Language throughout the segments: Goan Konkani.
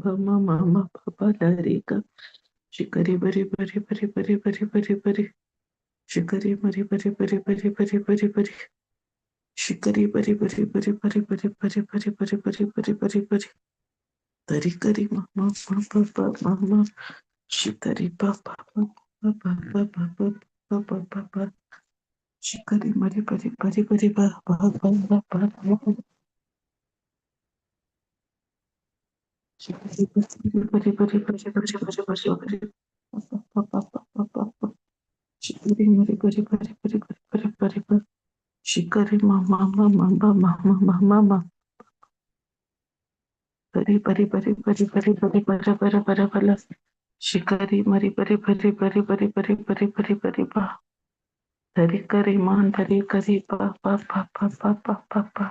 ba ma ma ma ba ba la ri ka shikari bari bari bari bari bari bari bari shikari bari bari bari bari bari bari bari shikari bari bari bari bari bari bari bari bari bari bari bari bari tari kari ma ma ma ba ba ma ma shikari ba ba ba ba ba ba ba ba ba ba ba ba shikari mari bari bari bari ba ba ba ba ba ba shikari bari bari bari bari bari bari bari bari ba ba ba ba ba ba shikari mari bari bari bari bari bari bari shikari ma ma ma ma ma ma ma ma ma ma bari bari bari bari bari bari bari bari bari bari shikari mari bari bari bari bari bari bari bari bari ba dari kari man dari kari ba ba ba ba ba ba ba ba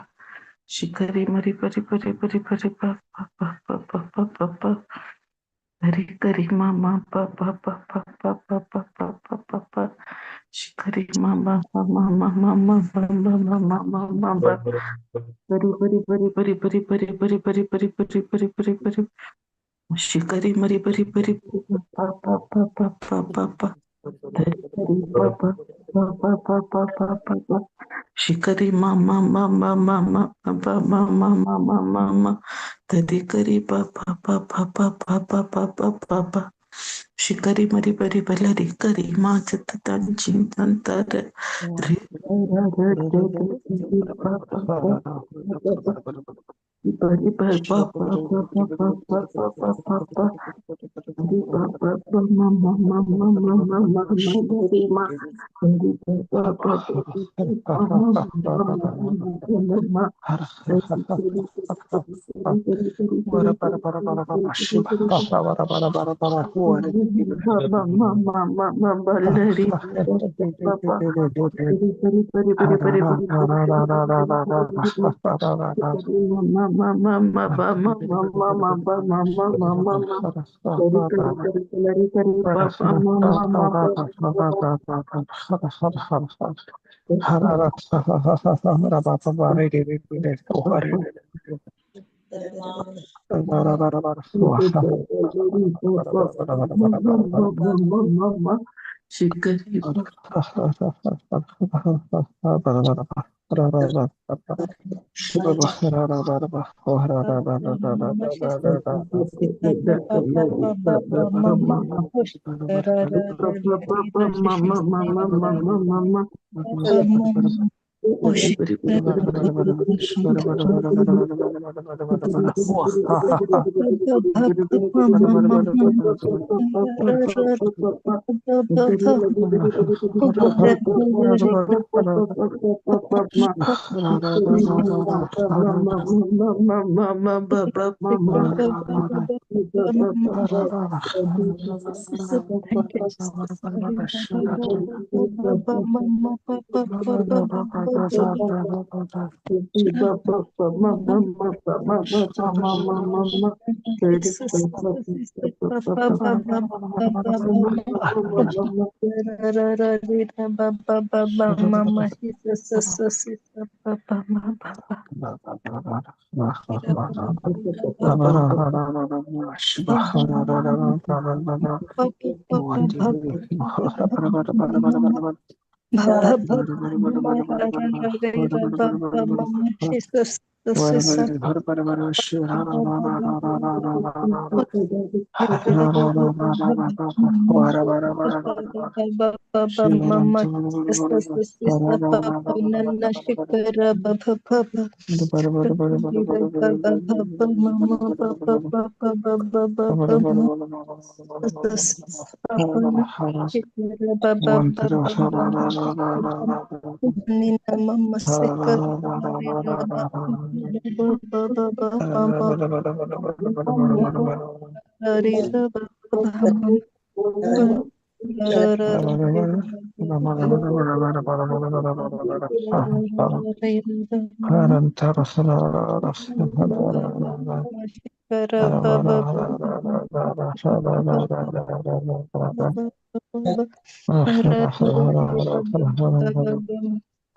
shikari mari bari bari bari bari ba ba ba ba ba ba ba ba dari kari ma ma ba ba ba ba ba ba ba ba ba ba ba shikari ma ma ma ma ma ma ma ma ma ma ma ma ma ba bari bari bari bari bari bari bari bari bari bari bari bari bari shikari mari bari bari bari ba ba ba ba ba ba ba dari kari ba ba ba ba ba ba ba ba ba shikari ma ma ma ma ma ma ba ma ma ma ma ma ma dari kari ba ba ba ba ba ba ba ba ba ba ba shikari mari bari balari kari ma chata chin tan tar re ra ra re re ba ba ba ba ba bari ba ba ba ba ba ba ba ba ba ba ba bari ba ba ba ma ma ma ma ma ma ma ma bari ma bari ba ba ba ba ba ma ma ma ma ma ma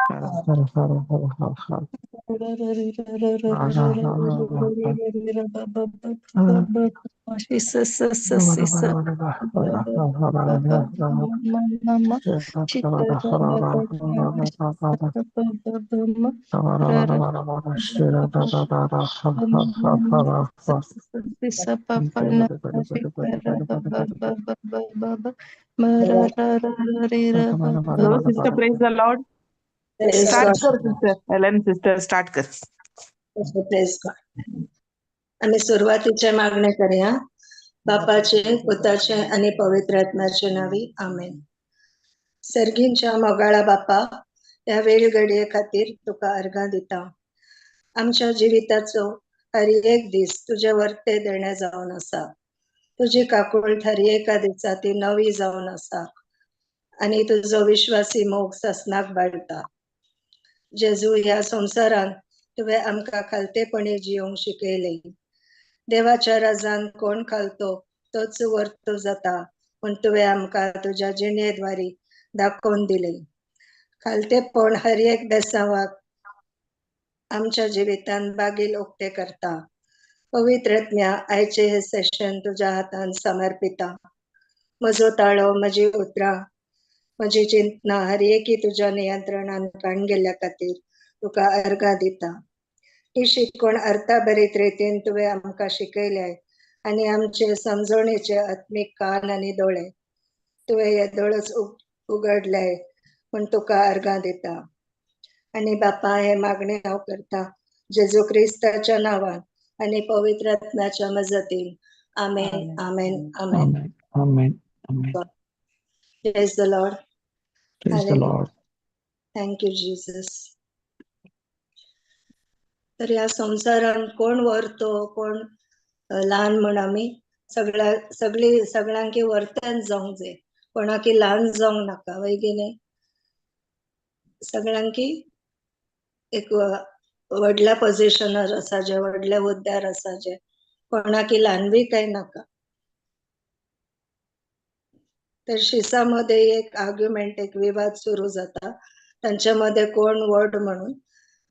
Har Har Har Har Har Har Har Hello sister, praise the Lord. Praise start God. कर सिस्टर, एलन सिस्टर स्टार्ट कर. Praise God. आम्ही सुरुवातीचे मागणे करूया. बापाचे, पुताचे आणि पवित्र आत्म्याचे नावी, आमेन. सर्गींच्या मोगाळा बापा, ह्या वेळ घडये खातीर तुका अर्घां दिता. आमच्या जिविताचो हर एक दीस तुजे वर्ते देणे जावन आसा. तुजी काकूळ हर एका दिसा ती नवी जावन आसा आनी तुजो विश्वासी मोग सासनाक बाळटा. जेजू, ह्या संवसारांत तुवें आमकां खालतेपणी जियोंक शिकयलें. देवाच्या राजान कोण खालतो तोच वर्तो जाता म्हूण तुवें आमकां तुज्या जिणेद्वारी दाखोवन दिलें. खालतेपण हर एक बेसांवाक आमच्या जिवितान बागील उक्ते करता. पवित्र आत्म्या, आयचें हें सेशन तुज्या हातान समर्पिता. म्हजो ताळो, म्हजी उतरां, म्हजी चिंतना हर एकी तुज्या नियंत्रणान काण गेल्ल्या खातीर तुका अर्घां दिता. ही शिकवण अर्थाभरीत रितीन तुवें आमकां शिकयल्याय आनी आमचे समजणेचे आत्मीक कान आनी दोळे तुवें हे दोळच उगडल्याय म्हूण तुका अर्घां दिता. आनी बापा, हे मागणे हांव करता जेजू क्रिस्ताच्या नांवान आनी पवित्र आत्म्याच्या मजतीन. आमेन, आमेन, आमेन. Amen, amen. Praise the Lord. Praise the Lord. Thank you Jesus. तर ह्या संवसारांत कोण व्हरतो कोण ल्हान म्हण आमी सगळ्या सगळी सगळ्यांकी वर्त्यान जावंक जाय, कोणाकी ल्हान जावंक नाका, वय की न्ही? सगळ्यांकी एक व्हडल्या पोजिशनार आसा जे, व्हडल्या हुद्द्यार आसा जे, कोणाकी ल्हान बी काय नाका. तर शिसामध्ये एक आर्ग्युमेंट, एक विवाद सुरू जाता तांच्या मध्ये कोण व्हड म्हणून.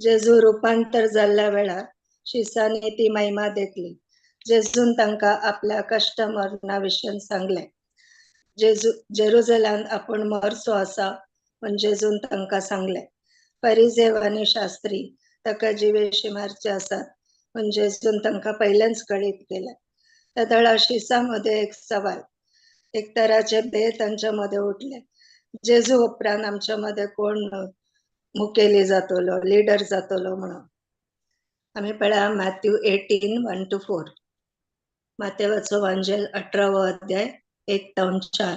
जेजू रुपांतर जाल्ल्या वेळार शिसांनी ती महिमा देखली. जेजून तांकां आपल्या कश्ट मरणा विशयन सांगलें. जेजू जेरुजलान आपूण मरचो आसा म्हण जेजून तांकां सांगलें. परिजेव आनी शास्त्री ताका जिवेशी मारचे आसात म्हण जेजून तांकां पयलेंच कळीत केलें. त्या दळा शिसां एक सवाल, एक तराचे भेद तांच्या मध्ये उठले. जेजू उपरांत आमच्या मध्ये कोण मुखेली जातलो, लिडर जातलो म्हणून. आमी पळया मॅथ्यू 18:1-4. मातेवाचो वांजेल 18वो अध्याय 1 ते 4.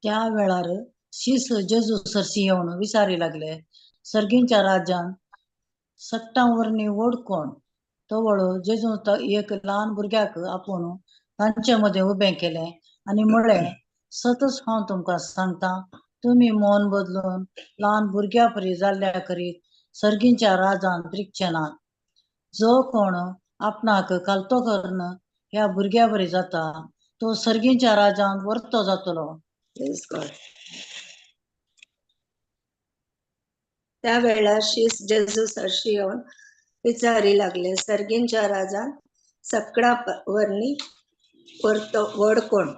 त्या वेळार शीस जेजू सरशी येवन विचारी लागले, सर्गींच्या राज्यान सट्टां वरवीं व्हड कोण? तवळ जेजू एक ल्हान भुरग्याक आपोवन तांचे मदें उबें केलें आनी म्हळें, सतच हांव तुमकां सांगता, तुमी मन बदलून ल्हान भुरग्या परी जाल्ल्या करीत सर्गींच्या राजान रिगचे नात. जो कोण आपणाक खालतो करून ह्या भुरग्या बरी जाता तो सर्गींच्या राजान वर्तो जातलो. Praise God. त्या वेळार शीस जेजू सरशी येवन विचारी लागले, सर्गींच्या राजान सगळा वरनी व्हरतो व्हड कोण?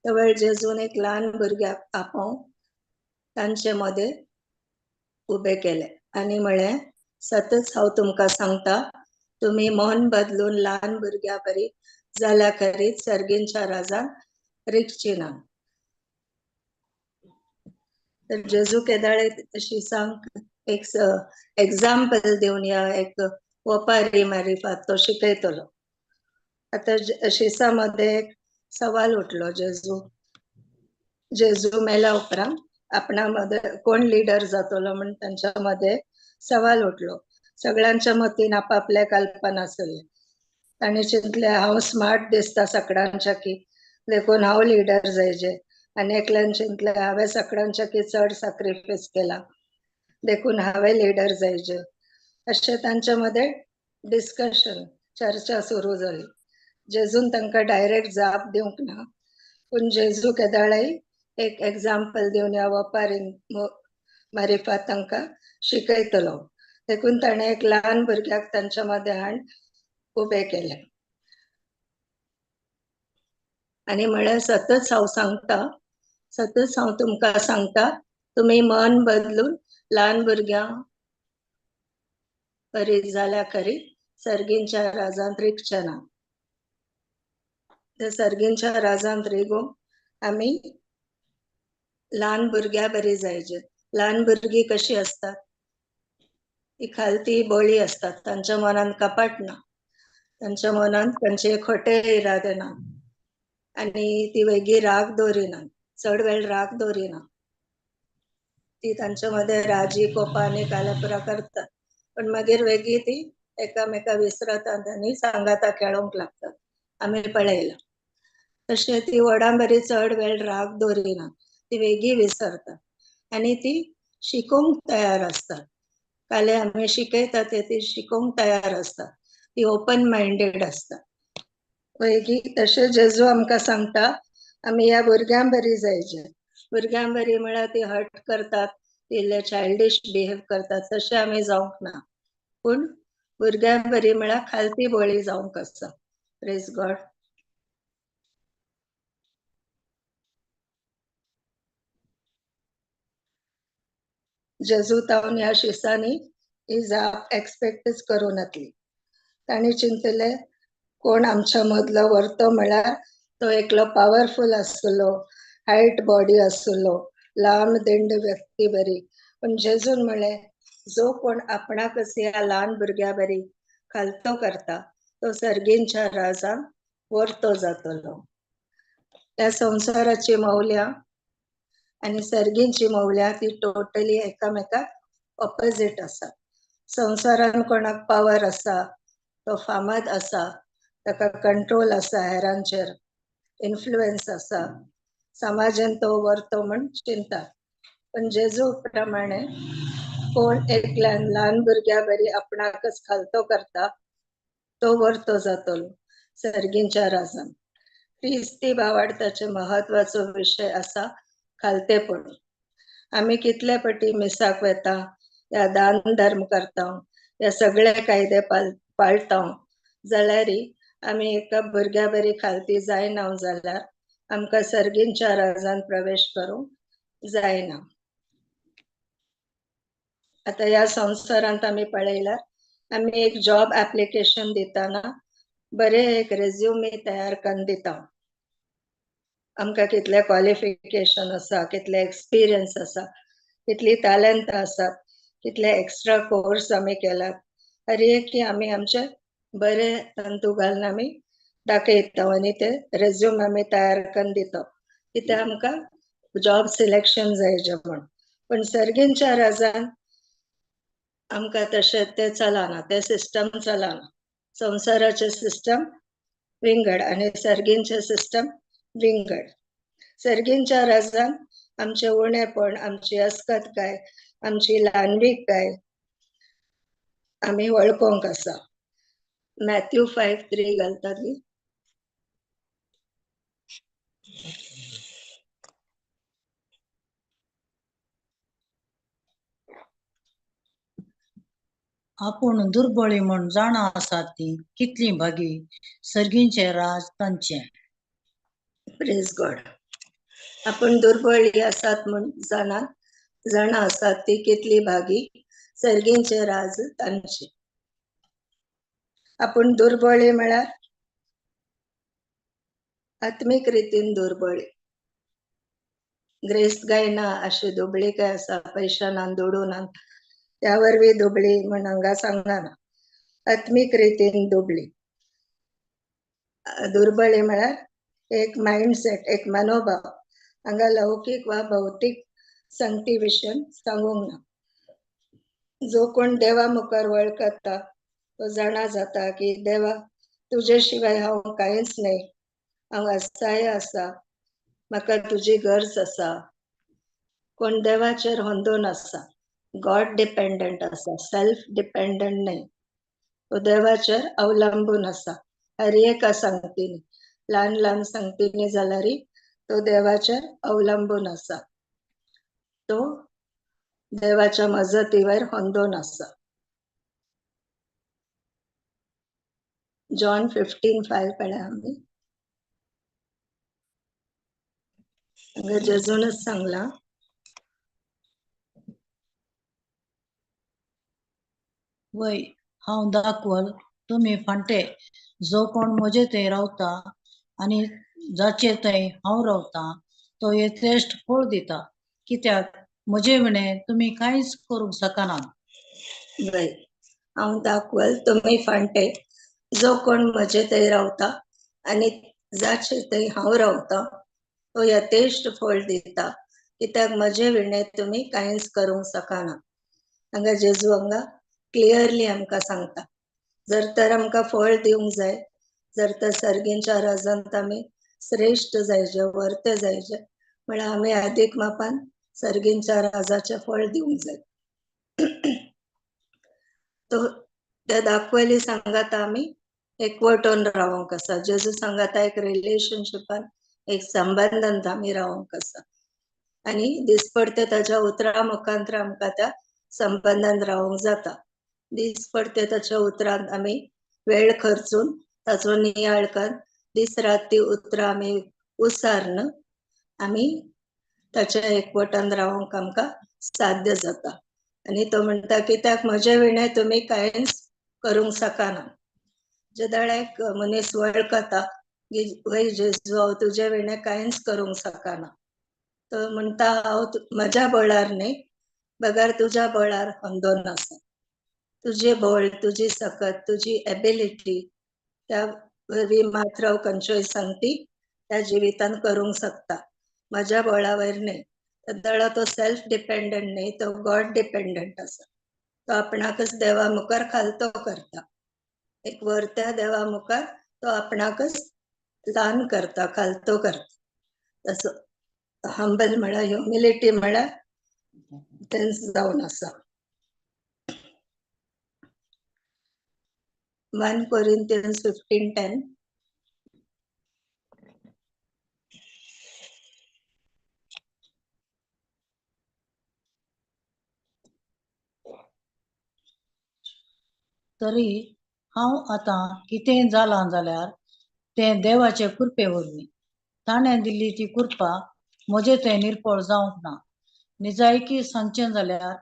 तवळ जेजून एक ल्हान भुरग्याक आपोवन तांचे मदें उबे केले आनी म्हळें, सतच हांव तुमकां सांगता, तुमी मन बदलून ल्हान भुरग्या बरी जाल्या करीत सर्गींच्या राजान रिगची ना. तर जेजू केदाळे शिसांक एक एग्जाम्पल दिवन या एक वपारी मारिफात तो शिकयतलो. आता शिसा मध्ये एक सवाल उठलो, जेजू जेजू मेल्या उपरांत आपणा मध्ये कोण लिडर जातलो म्हण तांच्या मध्ये सवाल उठलो. सगळ्यांच्या मतीन आपापले कल्पना आसले. तांणी चिंतले, हांव स्मार्ट दिसता सगळ्यांच्या की देखून हांव लिडर जायजे. आनी एकल्यान चिंतलें हांवें सगळ्यांच्या की चड सॅक्रिफायस केला देखून हांवें लिडर जायचे. अशें तांच्या मदें डिस्कशन, चर्चा सुरू जाली. जेजून तांकां डायरेक्ट जाप दिवंक ना, पूण जेजू केदाळाय एक एग्जाम्पल दिवन ह्या वपारीन मारिफात तांकां शिकयतलो. देखून ताणें एक ल्हान भुरग्याक तांच्या मदें हाडून उबें केलें आनी म्हळें, सतच हांव सांगता, सतच हांव तुमकां सांगता, तुमी मन बदलून ल्हान भुरग्यां परी जाल्या खरी सर्गींच्या राजांत रिगचे ना. ते सर्गींच्या राजांत रिगूंक आमी ल्हान भुरग्यां बरी जायचे. ल्हान भुरगीं कशीं आसतात? ती खालती बोळी आसतात, तांच्या मनांत कपाट ना, तांच्या मनांत खंयचे खोटे इरादे ना आनी ती वेगळी राग दवरिनात, चड वेळ राग दवरिना. ती तांच्या मदें राजी कोपा आनी कालापुरा करतात, पण मागीर वेगळी ती एकामेका विसरतात आनी सांगाता खेळोंक लागतात. आमी पळयलां. तशें ती व्हडां बरी चड वेळ राग दवरिना, ती वेगळी विसरतात आनी ती शिकोवंक तयार आसतात. काले आमी शिकयता ते ती शिकोवंक तयार आसता, ती ओपन मायंडेड आसता. वेगळी तशें जेजू आमकां सांगता आमी ह्या भुरग्यां बरी जायचे. भुरग्यां बरी म्हळ्यार ती हट करतात, ती इल्ले चायल्डिश बिहेव करतात, तशें आमी जावंक ना, पूण भुरग्यां बरी म्हळ्यार खालती बळी जावंक आसा. Praise God. जेजू तावन ह्या शिसांनी ही जाप एक्सपेक्टच करूं नातली. तांणी चिंतले कोण आमच्या मदलो व्हरतो म्हळ्यार तो एकलो पावरफूल आसतलो, हायट बॉडी आसतलो, लांब दिंड व्यक्ती बरी. पूण जेजून म्हळें जो कोण आपणाकच ह्या ल्हान भुरग्या बरी खालतो करता तो सर्गींच्या राजान व्हरतो जातलो. त्या संवसाराची मौल्यां आनी सर्गींची मौल्यां ती टोटली एकामेकाक ऑपोजीट आसा. संवसारान कोणाक पावर आसा, तो फामाद आसा, ताका कंट्रोल आसा, हेरांचेर इन्फ्लुएन्स आसा, समाजान तो व्हरतो म्हण चिंता. पण जेजू प्रमाणे कोण एकल्यान ल्हान भुरग्या बरी आपणाकच खालतो करता तो व्हरतो जातलो सर्गींच्या राजान. क्रिस्ती भावार्थाचे महत्वाचो विशय आसा खालतेपण. आमी कितले पटी मिसाक वेता, या दान धर्म करता, या सगळे कायदे पाळटा, जाल्यारय आमी एका भुरग्या बरी खालती जायना जाल्यार आमकां सर्गींच्या राजान प्रवेश करूंक जायना. आतां ह्या संवसारांत आमी पळयल्यार आमी एक जॉब एप्लिकेशन दितना बरें एक रेज्युमे तयार करून दिता. आमकां कितलें क्वॉलिफिकेशन आसा, कितलें एक्सपिरियन्स आसा, कितली टॅलंट आसात, कितले एक्स्ट्रा कोर्स आमी केलात, हर एक की आमी आमचे बरे तंतू घालून आमी दाखयता आनी ते रेज्युम आमी तयार करून दिता कित्याक आमकां जॉब सिलेक्शन जायचें म्हण. पण सर्गींच्या राजान आमकां तशें तें चलना, तें सिस्टम चलना. संवसाराचें सिस्टम विंगड आनी सर्गींचें सिस्टम विंगड. सर्गींच्या राजान आमचें उणेपण, आमची अस्कतकाय, आमची ल्हानवीकाय आमी वळखोंक आसा. मॅथ्यू 5:3 घालताली. आपूण दुर्बळी म्हण जाणा आसात ती कितली भागी सर्गींचे राज तांचें. Praise God. आपण दुर्बळी आसात म्हण जाणा आसात ती कितली भागी सर्गींचे राज तांचे. आपण दुर्बळी म्हळ्यार आत्मीक रितीन दुर्बळी, ग्रेस्त गायना अशी दुबळी काय आसा, पयशा ना, दुडू ना, त्या वरवीं दुबळी म्हण हांगा सांगना. आत्मीक रितीन दुबळी. दुर्बळी म्हळ्यार एक मायंडसेट, एक मनोभाव. हांगा लौकीक वा भौतीक संगती विशय सांगूंक ना. जो कोण देवा मुखार वळखता तो जाणा जाता की देवा तुजे शिवाय हांव कांयच न्हय, हांव असहाय आसा, म्हाका तुजी गरज आसा. कोण देवाचेर होंदोन आसा, गॉड डिपेंडंट आसा, सेल्फ डिपेंडंट न्हय. तो देवाचेर अवलंबून आसा हर एका संगतीनी, ल्हान ल्हान संगतीनी जाल्यार तो देवाचेर अवलंबून आसा, तो देवाच्या मजतीवर होंदोन आसा. जॉन 15:5 पळया आमी. हांगा जेजूनच सांगला. वय हांव दाखवल तुमी फांटे, जो कोण म्हजे थंय रावता आनी जाचे थंय हांव रावता तो यथेश्ट फळ दिता, कित्याक म्हजे विणे तुमी कांयच करूंक शकना. वय हांव दाखवल तुमी फांटे, जो कोण म्हजे थंय रावता आनी जाचे थंय हांव रावता तो यथेश्ट फळ दिता, कित्याक म्हजे विणे तुमी कांयच करूंक शकना. हांगा जेजू हांगा क्लियरली आमकां सांगता, जर तर आमकां फळ दिवंक जाय, जर तर सर्गींच्या राजांत आमी श्रेश्ठ जायचे, वर्ते जायचे, म्हळ्यार आमी अदीक मापान सर्गींच्या राजाचें फळ दिवंक जाय. तो त्या दाखवली सांगाता आमी एकवटून रावंक आसा. जेजू सांगाता एक रिलेशनशिपान, एक संबंदांत आमी रावंक आसा आनी दिसपडते ताच्या उतरां मुखांतर आमकां त्या संबंदान रावंक जाता. दिसपडते ताच्या उतरांत आमी वेळ खर्चून ताचो नियाळ कर दीस रात ती उतरां आमी उसारन आमी ताच्या एकवटान रावंक आमकां साध्य जाता. आनी तो म्हणटा कित्याक म्हजे विणे तुमी कांयच करूंक शकना. जेदळ एक मनीस वळखता की वय जेजू हांव तुजे विणे कांयच करूंक शकना, तो म्हणटा हांव म्हज्या बळार न्हय बगर तुज्या बळार अंदोन आसा. तुजे बळ, तुजी सकत, तुजी एबिलिटी त्या वरवीं मात्र हांव खंयच्योय संगती त्या जिवितान करूंक शकता, म्हज्या बळावयर न्हय. तेदळा तो सेल्फ डिपेंडंट न्हय, तो गॉड डिपेंडंट आसा. तो आपणाकच देवा मुखार खालतो करता, एक वरत्या देवा मुखार तो आपणाकच ल्हान करता, खालतो करता. तसो हंबल म्हळ्यार ह्युमिलिटी म्हळ्यार तेंच जावन आसा. 1 Corinthians 15:10. तरी हांव आतां कितेंय जालां जाल्यार तें देवाचे कृपे वरवीं, ताणें दिल्ली ती कृपा म्हजे थंय निर्फळ जावंक ना. निजायकी सांगचें जाल्यार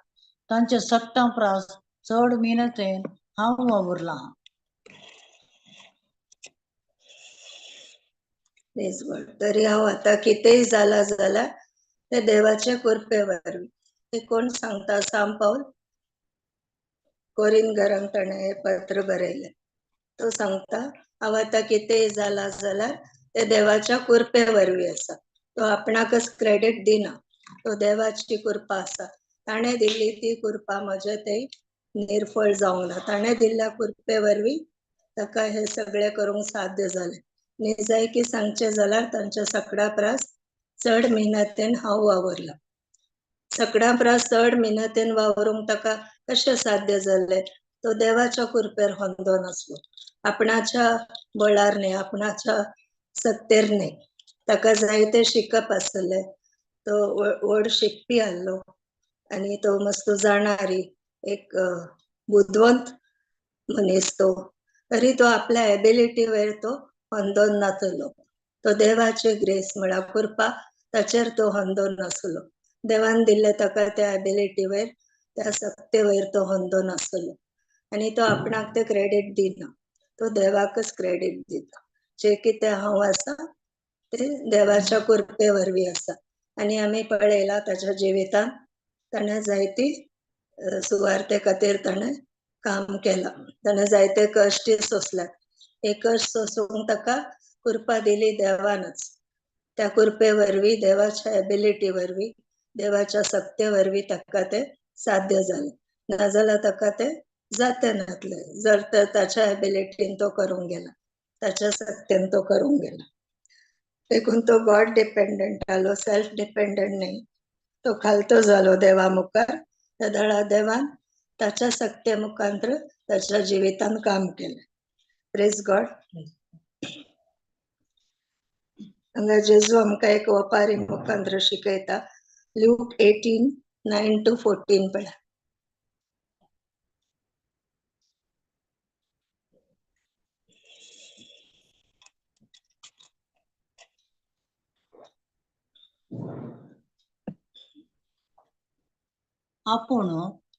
तांचे सट्टां प्रास चड मेहनतेन हांव वावुरलां. तरी हांव आतां कितेंय जालां जाल्यार तें देवाचे कृपे वरवीं. तें कोण सांगता? सांत पावल कोरिंथ घरांक ताणें हें पत्र बरयलें. तो सांगता हांव आतां कितेंय जालां जाल्यार तें देवाच्या कृपे वरवीं आसा. तो आपणाकच क्रेडीट दिना, तो देवाची कृपा आसा, ताणें दिल्ली ती कृपा म्हजे थंय निर्फळ जावंक ना. ताणें दिल्ल्या कृपे वरवीं ताका हें सगळें करूंक साध्य जालें. निजायकी सांगचें जाल्यार तांच्या सगळ्या प्रास चड मेहनतीन हांव वावुरलां. सगळ्या प्रास चड मेहनतीन वावरूंक ताका कशें साध्य जालें? तो देवाच्या कृपेर होंदोन आसलो, आपणाच्या बळार न्हय, आपणाच्या सक्तेर न्हय. ताका जायते शिकप आसलें, तो व्हड शिकपी आसलो आनी तो मस्त जाणारी एक बुदवंत मनीस तो. तरी तो आपल्या एबिलिटी वयर तो होंदोन नासलो. तो देवाचे ग्रेस म्हळ्यार कृपा ताचेर तो होंदोन नासलो. देवान दिल्ले ताका त्या एबिलिटी वयर, त्या सक्ते वयर तो होंदोन नासलो आनी तो आपणाक ते क्रेडीट दिना, तो देवाकच क्रेडीट दिता. जे कितें हांव आसा ते देवाच्या कृपे वरवीं आसा. आनी आमी पळयला ताच्या जिवितांत ताणें जायती सुवार्ते खातीर ताणें काम केलां, ताणें जायते कश्ट सोंसल्यात. हे कश्ट सोंसूंक ताका कृपा दिली देवानच. त्या कृपे वरवीं, देवाच्या एबिलिटी वरवीं, देवाच्या सक्ते वरवीं ताका ते साध्य जालें. नाजाल्यार ताका ते जाते नासलें, जर तर ताच्या एबिलिटीन तो करूंक गेला, ताच्या सक्तेन तो करूंक गेला. देखून तो गॉड डिपेंडंट आलो, सेल्फ डिपेंडंट न्ही. तो खालतो जालो देवा मुखार. तेदळा देवान ताच्या सक्ते मुखांत्र ताच्या जिवितान काम केलें. Praise God. हांगा जेजू आमकां एक वपारी मुखांत्र शिकयता. ल्यूक 18:9 to 14 पळय. आपूण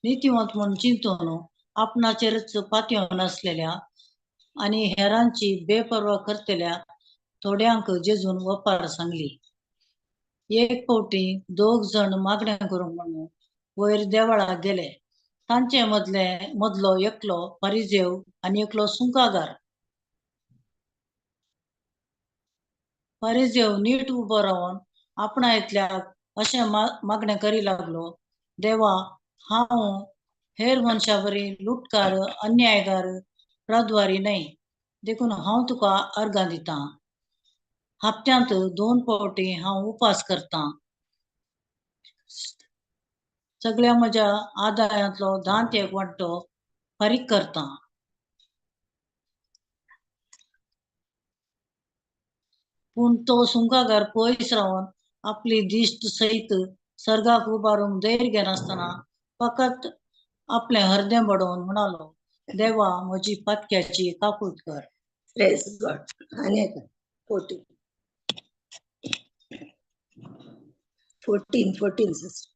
नीतिवंत म्हूण चिंतून आपणाचेरच पातयेवन आसलेल्या आनी हेरांची बेपर्वा करतल्या थोड्यांक जेजून वपार सांगली. एक फावटी दोग जण मागणें करूंक म्हणून वयर देवळाक गेले. तांचे मदलो एकलो फारिजेव आनी एकलो सुंकागार. फारिजेव नीट उबो रावन आपणा इतल्याक अशें मागणें करी लागलो, देवा, हांव हेर मनशां बरी लुटकार, अन्यायगार, प्रद्वारी न्हय, देखून हांव तुका अर्गां दितां. हप्त्यांत 2 फावटी हांव उपास करतां. सगळ्या म्हज्या आदायांतलो 10 एक वांटो फारीक करतां. पूण तो सुंकागार पयस रावन आपली दिश्ट सयत सर्गाक उबारूंक धैर्य घेनासतना फकत आपलें हरदें बडोवन म्हणालो, देवा, म्हजी पातक्याची काकूट कर. Praise God. आनी एक 14 सिस्टर.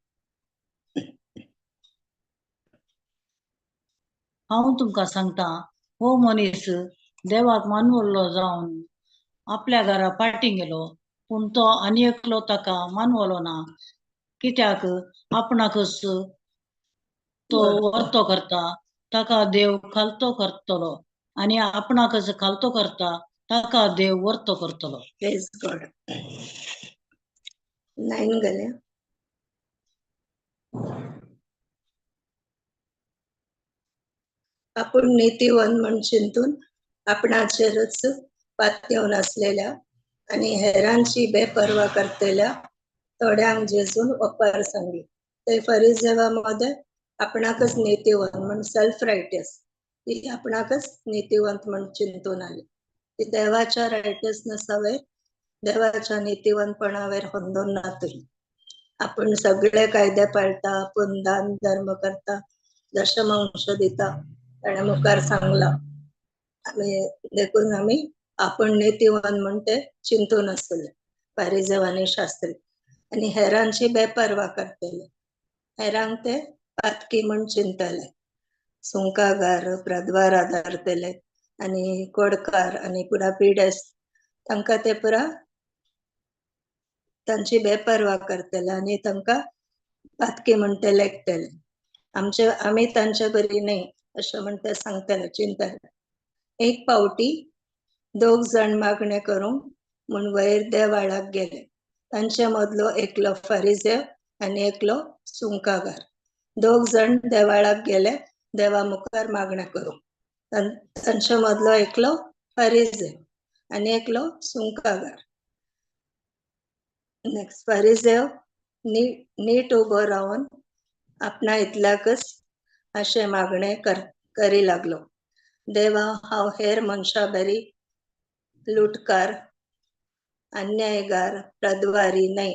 हांव तुमकां सांगता, हो मनीस देवाक मानवल्लो जावन आपल्या घरा फाटीं गेलो, पूण तो आनी एकलो ताका मानवलो ना. कित्याक आपणाकच तो वर्तो करता ताका देव खालतो करतलो आनी आपणाकच खालतो करता ताका देव वर्तो करतलो. Praise God. 9 गेले. आपण नीतिवंत म्हण चिंतून आपणाचेरच पातयेवन आसलेल्या आनी हेरांची बेपर्वा करतल्या थोड्यांक जेजून वपार सांगली. ते फरिजेवा मध्ये आपणाकच नीतिवंत म्हण सेल्फ रायटियस, ती आपणाकच नीतिवंत म्हण चिंतून आली. ती देवाच्या रायटियसनेसावेर, देवाच्या नीतिवंतपणावेर होंदोन नातली. आपण सगळे कायदे पाळता, आपण दान धर्म करता, दशमांश दिता, ताणें मुखार सांगला. आमी देखून आमी आपण नीतिवंत म्हण ते चिंतून आसले फारिजेव आनी शास्त्री, आनी हेरांची बेपर्वा करतले. हेरांक ते पातकी म्हण चिंतले. सुंकागार, प्रद्वारा धरतले आनी कोडकार आनी पुरा पिडेस्त, तांकां ते पुरा तांची बेपर्वा करतले आनी तांकां पातकी म्हण ते लेखतले. आमचे आमी तांचे बरी न्हय अशें म्हण ते सांगतले, चिंतले. एक फावटी 2 जण मागणें करूंक म्हूण वयर देवाळाक गेले. तांचे मदलो एकलो फारिजेव आनी एकलो सुंकागार. 2 जण देवाळाक गेले देवा मुखार मागणें करूंक. तांचे मदलो एकलो फारिजेव आनी एकलो सुंकागार. नेक्स्ट, फारिजेव नीट उबो रावन आपणा इतल्याकच अशें मागणें करी लागलो, देवा, हांव हेर मनशां बरी लुटकार, अन्यायगार, प्रद्वारी न्हय,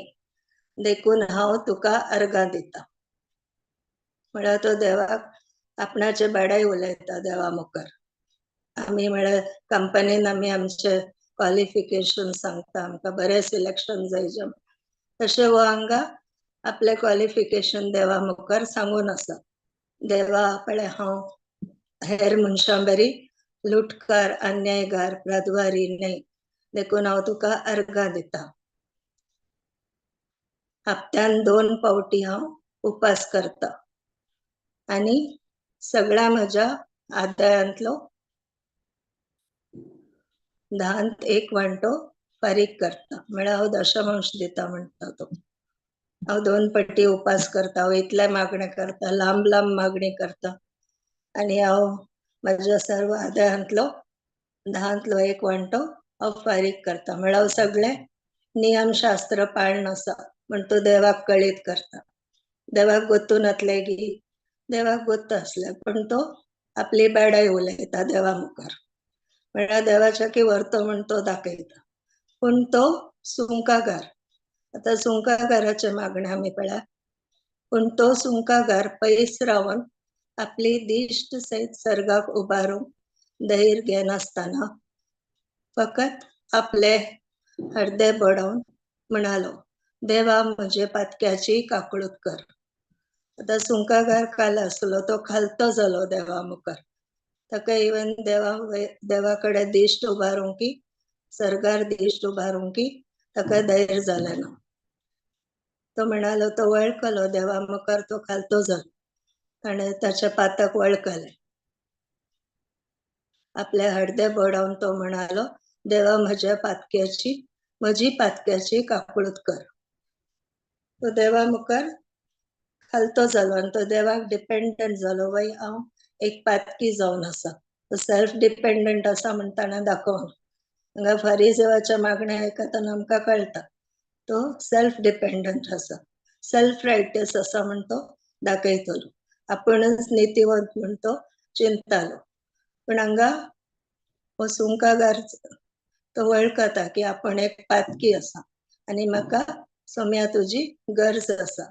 देखून हांव तुका अर्गां दिता. म्हळ्यार तो देवाक आपणाचे बाडाय उलयता देवा मुखार. आमी म्हळ्यार कंपनीन आमी आमचे क्वॉलिफिकेशन सांगता, आमकां बरें सिलेक्शन जाय जें, तशें हो हांगा आपलें क्वॉलिफिकेशन देवा मुखार सांगून आसा. देवा, पळय हांव हेर मनशां बरी लुटकार, अन्यायगार, प्रद्वारी न्हय, देखून हांव तुका अर्गां दिता. हप्त्यान 2 फावटी हांव उपास करता आनी सगळ्या म्हज्या आदायांतलो 10 एक वांटो फारीक करता. म्हळ्यार हांव दशमांश दिता म्हणटा तो. हांव 2 पट्टी उपास करता, हांव इतले मागणें करता, लांब लांब मागणी करता आनी हांव म्हज्या सर्व आदायांतलो 10 एक वांटो हांव फारीक करता. म्हळ्यार हांव सगळें नियमशास्त्र पाळण आसा म्हण तो देवाक कळीत करता. देवाक गोत्तू नातले की देवाक गोत्त आसले पण तो आपली बेडाय उलयता देवा मुखार, म्हळ्यार देवाच्या की व्हरतो म्हण तो दाखयता. पूण तो सुंकागार, आतां सुंकागाराचें मागणें आमी पळया, पूण तो सुंकागार पयस रावन आपली दिश्ट सयत सर्गाक उबारूंक धैर्य घेनासतना फकत आपले हर्दे बडोवन म्हणालो, देवा म्हजे पातक्याची काकळूत कर. आतां सुंकागार काल आसलो तो खालतो जालो देवा मुखार, ताका इवन देवा कडेन दिश्ट उबारूंक की सर्गार दिश्ट उबारूंक की ताका धैर्य जालें ना. तो म्हणालो, तो वळखलो देवा मुखार तो खालतो जालो, ताणें ताच्या पातक वळखलें. आपले हडदे बडोवन तो म्हणालो, देवा म्हज्या पातक्याची म्हजी पातक्याची काकळूत कर. तो देवा मुखार खालतो जालो आनी तो देवाक डिपेंडंट जालो. वय हांव एक पातकी जावन आसा, तो सेल्फ डिपेंडंट आसा म्हण ताणें दाखोवन. हांगा फारीजेवाच्या मागण्या आयकतना आमकां कळटा तो सेल्फ डिपेंडंट आसा, सेल्फ रायटियस आसा म्हण तो दाखयतलो, आपणच नितीवंत म्हण तो चिंततालो. पण हांगा हो सुंकागार तो वळखता की आपण एक पातकी आसा आनी म्हाका सोम्या तुजी गरज आसा,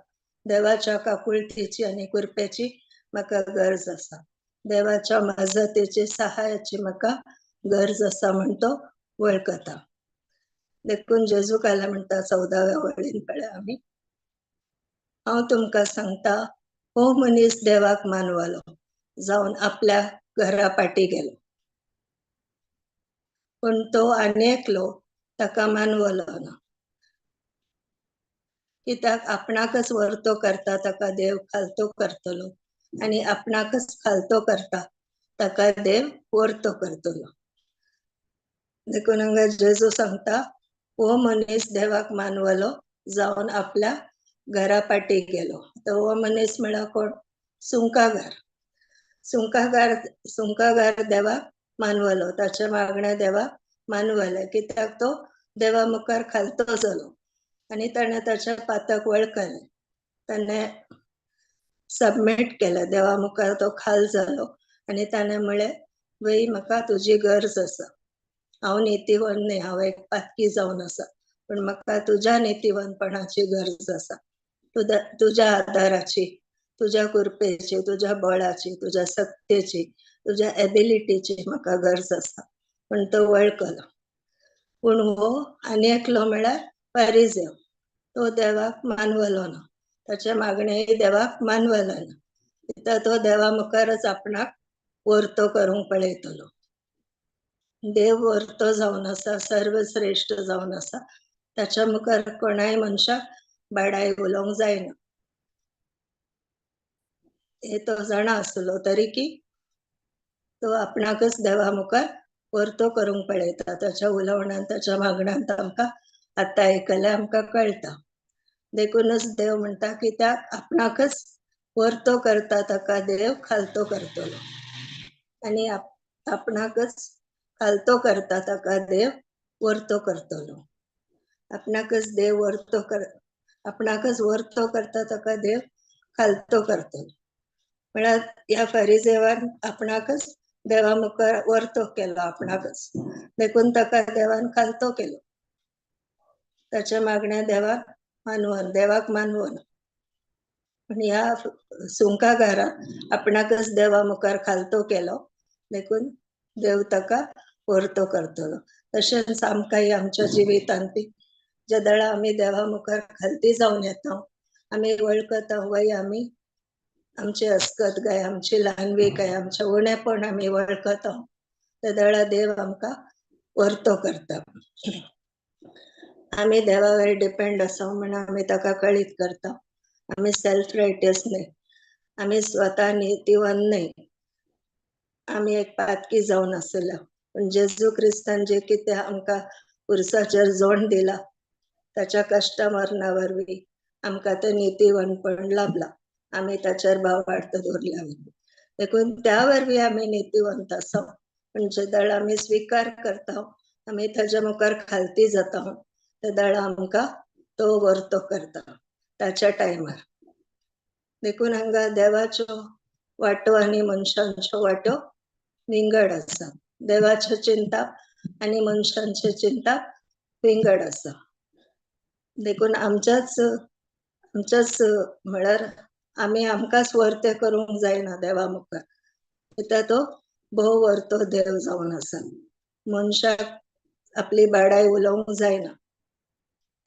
देवाच्या काकुळतेची आनी कृपेची म्हाका गरज आसा, देवाच्या मजतेची सहायाची म्हाका गरज आसा म्हण तो वळखता. देखून जेजू कायला म्हणटा 14व्या वळीन पळय आमी, हांव तुमकां सांगता हो मनीस देवाक मानवलो जावन आपल्या घरा पाटी गेलो, पूण तो आनी एकलो ताका मानवलो ना. कित्याक आपणाकच वर्तो करता ताका देव खालतो करतलो आनी आपणाकच खालतो करता ताका देव वर्तो करतलो. देखून हांगा जेजू सांगता हो मनीस देवाक मानवलो जावन आपल्या घरा पाटी गेलो. आतां हो मनीस म्हळ्यार कोण? सुंकागार. सुंकागार सुंकागार देवाक मानवलो, ताचें मागणें देवाक मानवलें, कित्याक तो देवा मुखार खालतो जालो आनी ताणें ताच्या पातक वळखलें, ताणें सबमीट केलें देवा मुखार, तो खाल जालो आनी ताणें म्हळें वय म्हाका तुजी गरज आसा, हांव नितीवंत न्हय, हांव एक पातकी जावन आसा, पूण म्हाका तुज्या नितीवंतपणाची गरज आसा, तुज्या आदाराची, तुज्या कृपेची, तुज्या बळाची, तुज्या सक्तेची, तुज्या एबिलिटीची म्हाका गरज आसा. पूण तो वळखलो. पूण हो आनी एकलो म्हळ्यार फारीजेव, तो देवाक मानवलो ना, ताचें मागणें देवाक मानवलें ना, कित्याक तो देवा मुखारच आपणाक वर्तो करूंक पळयतलो. देव वर्तो जावन आसा, सर्वश्रेश्ठ जावन आसा, ताच्या मुखार कोणाय मनशाक बाडाय उलोवंक जायना हे तो जाणा आसलो तरी की तो आपणाकच देवा मुखार वर्तो करूंक पळयता. ताच्या उलोवण्यान ताच्या मागण्यांत आमकां आतां आयकल्यार आमकां कळटा. देखूनच देव म्हणटा की त्या आपणाकच वर्तो करता ताका देव खालतो करतलो आनी आपणाकच खालतो करता ताका देव वर्तो करतलो. आपणाकच देव वर्तो कर आपणाकच वर्तो करता ताका देव खालतो करतलो. म्हळ्यार ह्या फारीजेवान आपणाकच देवा मुखार वर्तो केलो आपणाकच, देखून ताका देवान खालतो केलो. ताच्या मागण्या देवाक मानवन देवाक मानवन. पण ह्या सुंकागारान आपणाकच देवा मुखार खालतो केलो, देखून देव ताका वर्तो करतलो. तशेंच आमकांय आमच्या जिवितांत बी ज्या वेळा आमी देवा मुखार खालती जावन येता, आमी वळखता वय आमी आमची अस्कत काय, आमची ल्हानवी काय, आमचें उणेपण आमी वळखता, त्या वेळा देव आमकां वर्तो करता. आमी देवावर डिपेंड आसा म्हण आमी ताका कळीत करता. आमी सेल्फ रायटियस न्हय, आमी स्वता नितीवंत न्हय, आमी एक पातकी जावन आसल्या. पूण जेजू क्रिस्तान जें कितें आमकां पुरसाचेर जोण दिला ताच्या कश्ट मरणा वरवीं आमकां तें नितीवंतपण लाभलां, आमी ताचेर भावार्थ दवरल्या वरवीं. देखून त्या वरवीं आमी नितीवंत आसा. म्हणजे दळ आमी स्विकार करता, आमी ताच्या मुखार खालती जाता, तेदळा आमकां तो वर्तो करता ताच्या टायमार. देखून हांगा देवाच्यो वाटो आनी मनशांच्यो वाटो विंगड आसा. देवाच्यो चिंता आनी मनशांचे चिंता विंगड आसा. देखून आमच्याच आमच्याच म्हळ्यार आमी आमकांच वर्ते करूंक जायना देवा मुखार, कित्याक तो भोव वर्तो देव जावन आसा. मनशाक आपली बाडाय उलोवंक जायना.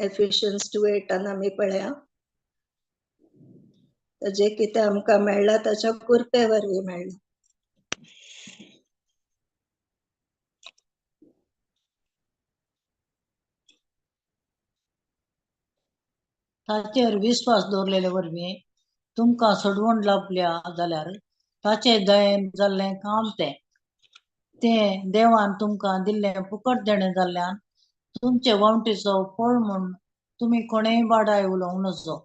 एफिशियन्स 2:8 आमी पळया, जे कितें आमकां मेळ्ळां ताच्या कृपे वरवीं मेळ्ळां. ताचेर विस्वास दवरलेले वरवीं तुमकां सोडवण लाभल्या जाल्यार ताचे दयेन जाल्लें काम तें तें देवान तुमकां दिल्लें फुकट देणें जाल्ल्यान तुमचे वावटीचो फळ म्हूण तुमी कोणेय बाडाय उलोवंक नजो.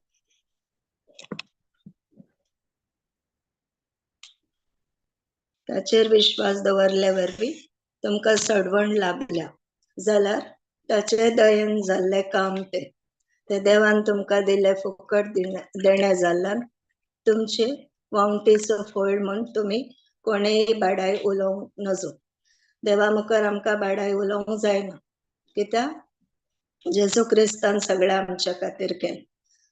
ताचेर विश्वास दवरल्या वरवीं तुमकां सडवण लाभल्या जाल्यार ताचे दयेन जाल्लें काम तें ते देवान तुमकां दिल्लें फुकट देणें जाल्ल्यान तुमचे वावटीचो फळ म्हूण तुमी कोणेय बाडाय उलोवंक नजो. देवा मुखार आमकां बाडाय उलोवंक जायना, कित्याक जेजू क्रिस्तान सगळें आमच्या खातीर केलें.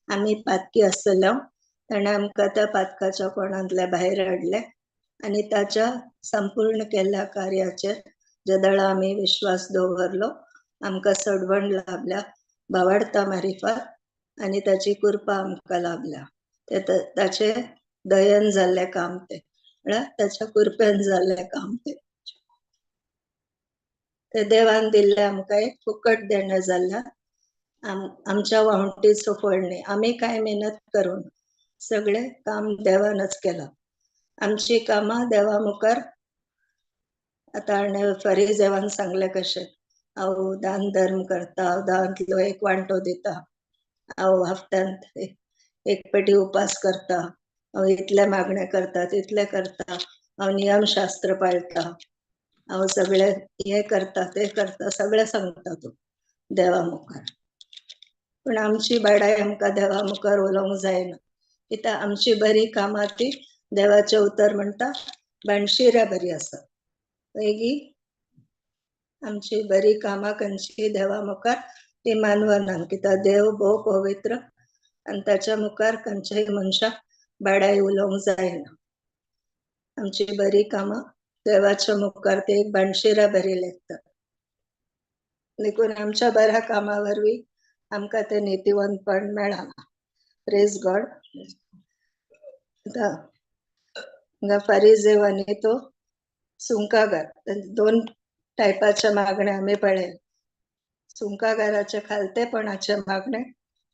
आमी पातकी आसतले ताणें आमकां त्या पातकाच्या कोणांतल्या भायर हाडले आनी ताच्या संपूर्ण केल्ल्या कार्याचेर जेदळा आमी विश्वास दवरलो आमकां सडवण लाभल्या भावार्ता मारिफात आनी ताची कृपा आमकां लाभल्या. ते ताचे दयन जाल्लें काम तें, म्हळ्यार ताच्या कृपेन जाल्लें काम तें. ते देवान दिल्लें आमकां एक फुकट देणें जाल्ल्यान आमच्या वावटीचो फळ न्ही. आमी कांय मेहनत करून सगळें काम देवानच केलां. आमची कामां देवा मुखार आतां फरिजेवान सांगलें कशें, हांव दान धर्म करता, हांव दानांतलो एक वांटो दिता, हांव हफ्त्यांत एक पेटी उपास करता, हांव इतलें मागणें करता तितलें करता, हांव नियमशास्त्र पाळटा, हांव सगळें हें करता तें करता, सगळें सांगता तूं देवा मुखार. पूण आमची बाडाय आमकां देवा मुखार उलोवंक जायना, कित्याक आमची बरी कामां ती देवाचें उतर म्हणटा बाणशिऱ्या बरी आसा. मागीर आमची बरी कामां खंयची देवा मुखार ती मानवना, कित्याक देव भोव पवित्र आनी ताच्या मुखार खंयच्याय मनशाक बाडाय उलोवंक जायना. आमची बरी कामां देवाच्या मुखार ती एक बाणशिरा बरी लेखता. देखून आमच्या बऱ्या कामां वरवीं आमकां तें नितीवंतपण मेळना. Praise God. आतां फारीजेव आनी तो सुंकागार, दोन टायपाच्या मागण्या आमी पळयले. सुंकागाराचे खालतेपणाचे मागणे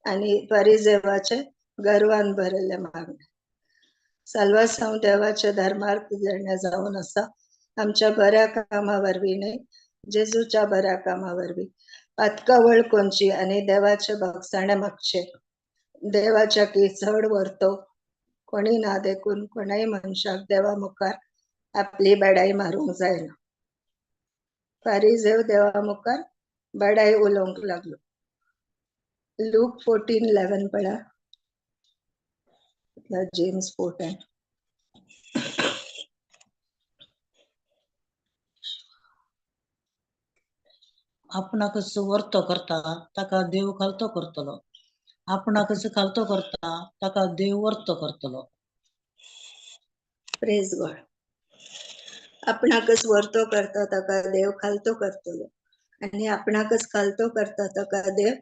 आनी फारीजेवाचे गर्वान भरिल्ले मागणे. साल्वासांव देवाचे धर्मार्थ देणें जावन आसा आमच्या बऱ्या कामा वरवीं न्हय, जेजूच्या बऱ्या कामा वरवीं. पातकां वळखुची आनी देवाचे भगसाणे मागचे. देवाच्या की चड व्हरतो कोणी ना, देखून कोणाय मनशाक देवा मुखार आपली बाडाय मारूंक जायना. फारीजेव देवा मुखार बाडाय उलोवंक लागलो. लूक 14:11 पळया, जेम्स 4:10. आपणाकच वर्तो करता ताका देव खालतो करतलो, आपणाकच खालतो करता ताका देव वर्तो करतलो. Praise God. आपणाकच वर्तो करता ताका देव खालतो करतलो आनी आपणाकच खालतो करता ताका देव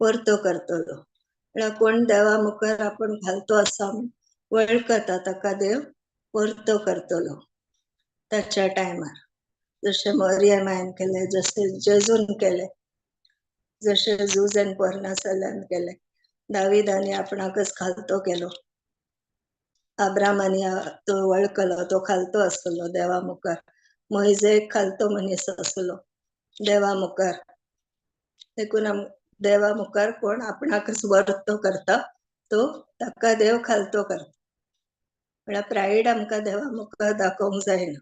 वर्तो करतलो. म्हळ्यार कोण देवा मुखार आपूण खालतो आसा वळखता ताका देव वर्तो करतलो ताच्या टायमार. जशें मोरिया मायन केलें, जशें जेजून केलें, जशें जुजन पोरनासल्यान केलें, दावीदानी आपणाकच खालतो केलो, आब्रामानी तो वळखलो, तो खालतो आसलो देवा मुखार, मोयजे एक खालतो मनीस आसलो देवा मुखार. देखून देवा मुखार कोण आपणाकच वर्तो करता तो ताका देव खालतो करता. म्हळ्यार प्रायड आमकां देवा मुखार दाखोवंक जायना.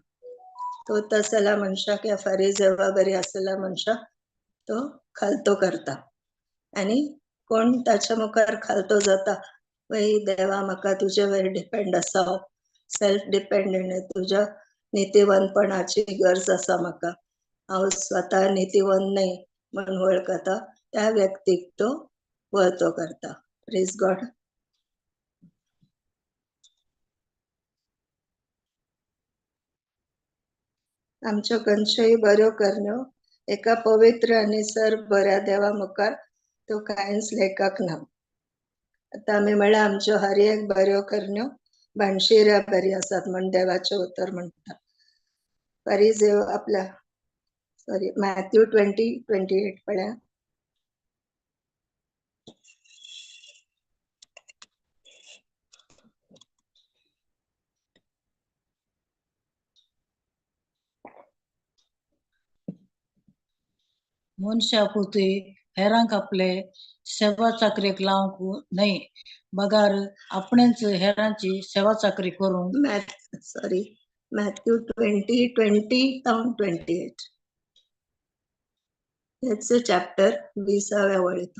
तो तसल्या मनशाक या फारीजेवा बरी आसलेल्या मनशाक तो खालतो करता. आनी कोण ताच्या मुखार खालतो जाता, वय देवा म्हाका तुजे वयर डिपेंड आसा, सेल्फ डिपेंडंट, तुज्या नितीवंतपणाची गरज आसा म्हाका, हांव स्वता नितीवंत न्हय म्हण वळखता, त्या व्यक्तीक तो वळतो करता. Praise God. आमच्यो खंयच्योय बऱ्यो करण्यो एका पवित्र आनी सर बऱ्या देवा मुखार तो कांयच लेखक ना. आतां आमी म्हळ्यार आमच्यो हर एक बऱ्यो करण्यो भाणशिऱ्या बरी आसात म्हण देवाचें उतर म्हणटा. परिजेव आपल्या सॉरी मॅथ्यू 20:28 पळया. मनशा पुती हेरांक आपले सेवा चाकरेक लावंक न्हय, बगार आपणेच हेरांची सेवा चाकरी करूंक. सॉरी मॅथ्यू 20:20-28 हेच चॅप्टर 20व्या वळीत.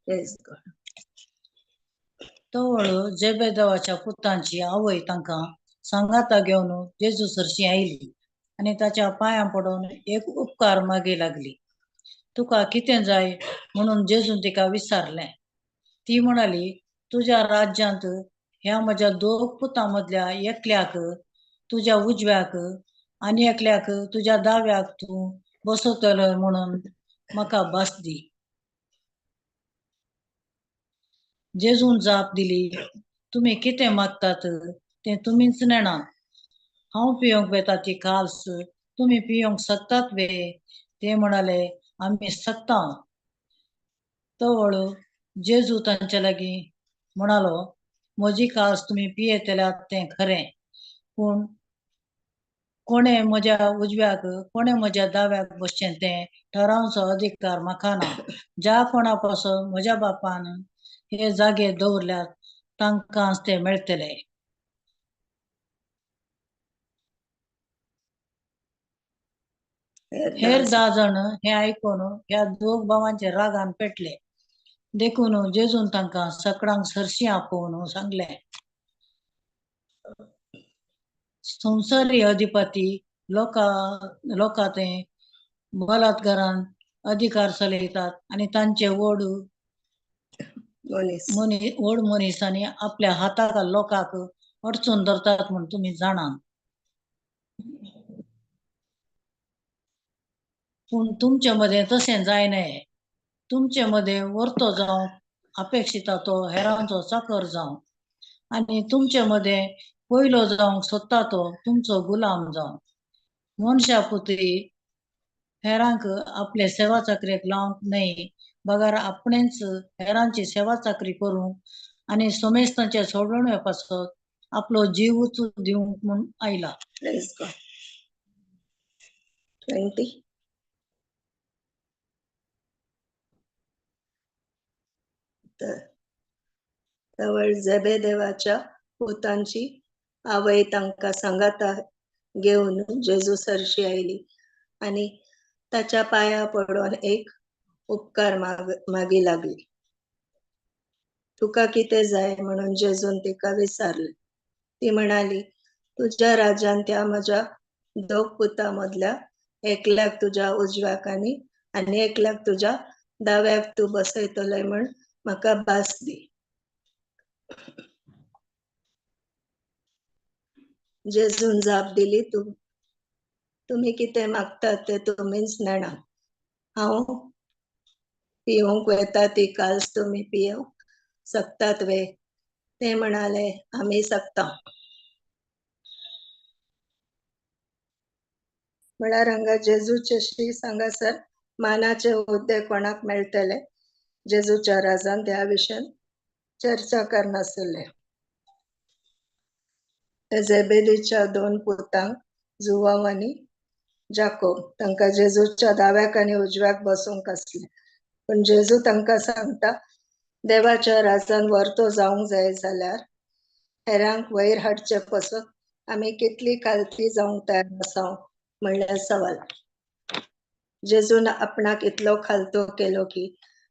Praise God. तवळ जेबेदेवाच्या पुतांची आवय तांकां सांगाता घेवन जेजू सरशी आयली आनी ताच्या पांयां पडून एक उपकार मागी लागली. तुका कितें जाय म्हणून जेजून तिका विचारलें. ती म्हणाली, तुज्या राज्यांत ह्या म्हज्या दोग पुतां मदल्या एकल्याक तुज्या उजव्याक आनी एकल्याक तुज्या दाव्याक तूं बसवतलो म्हणून म्हाका भास दी. जेजून जाप दिली, तुमी कितें मागतात तें तुमीच नेणात. हांव पिवंक वेता ती काल्स तुमी पिवंक शकतात वे? ते म्हणाले, आमी शकता. तवळ जेजू तांच्या लागीं म्हणालो, म्हजी काल्स तुमी पियेतल्यात तें खरें, पूण कोणें म्हज्या उजव्याक कोणें म्हज्या दाव्याक बसचें तें ठरावचो अधिकार म्हाका ना. ज्या कोणा पासून म्हज्या बापान हे जागे दवरल्यात तांकांच ते मेळटले. हेर 10 जाण हे आयकून ह्या दोग भावांच्या रागान पेटले. देखून जेजून तांकां सकडांक सरशी आपोवन सांगलें, संवसारी अधिपती लोकां ते बलात्कारान अधिकार चलयतात आनी तांचे व्हड व्हड मनीसांनी आपल्या हाताक लोकांक अडचून धरतात म्हूण तुमी जाणात. पूण तुमचे मदें तशें जायना. तुमचे मदें वर्तो जावंक अपेक्षिता तो हेरांचो चाकर जावं, आनी तुमचे मदें पयलो जावंक सोदता तो तुमचो गुलाम जावं. मनशा पुती हेरांक आपले सेवा चाकरेक लावंक न्हय, बगर आपणेच हेरांची सेवा चाकरी करूंक आनी सोमेस्तांचे सोडवणे पासत आपलो जीवूच दिवंक म्हूण आयला. 20. तवळ जेबेदेवाच्या पुतांची आवय तांकां सांगाता घेवन जेजू सरशी आयली आनी ताच्या पांया पडून एक उपकार मागी लागली. तुका कितें जाय म्हणून जेजून तिका विचारलें. ती म्हणाली, तुज्या राज्यान त्या म्हज्या दोग पुतां मदल्या एकल्याक तुज्या उजव्याक आनी एकल्याक तुज्या दाव्याक तूं बसयतलोय म्हण म्हाका भास दी. जेजून जाप दिली, तुमी कितें मागतात तें तुमीच नेणा. हांव पिवंक वेता ती काल्स तुमी पिवंक शकतात वे? ते म्हणाले, आमी शकता. म्हळ्यार हांगा जेजूचे श्री सांगासर मानाचे हुद्दे कोणाक मेळटले जेजूच्या राजान त्या विशयान चर्चा करनासले. जेबेदीच्या दोन पुतांक जुवाव आनी जाकोब तांकां जेजूच्या दाव्याक आनी उजव्याक बसूंक आसले. पूण जेजू तांकां सांगता, देवाच्या राजान वर्तो जावंक जाय जाल्यार हेरांक वयर हाडचे पसून आमी कितली कालती जावंक तयार आसा म्हणल्यार सवाल. जेजून आपणाक इतलो खालतो केलो की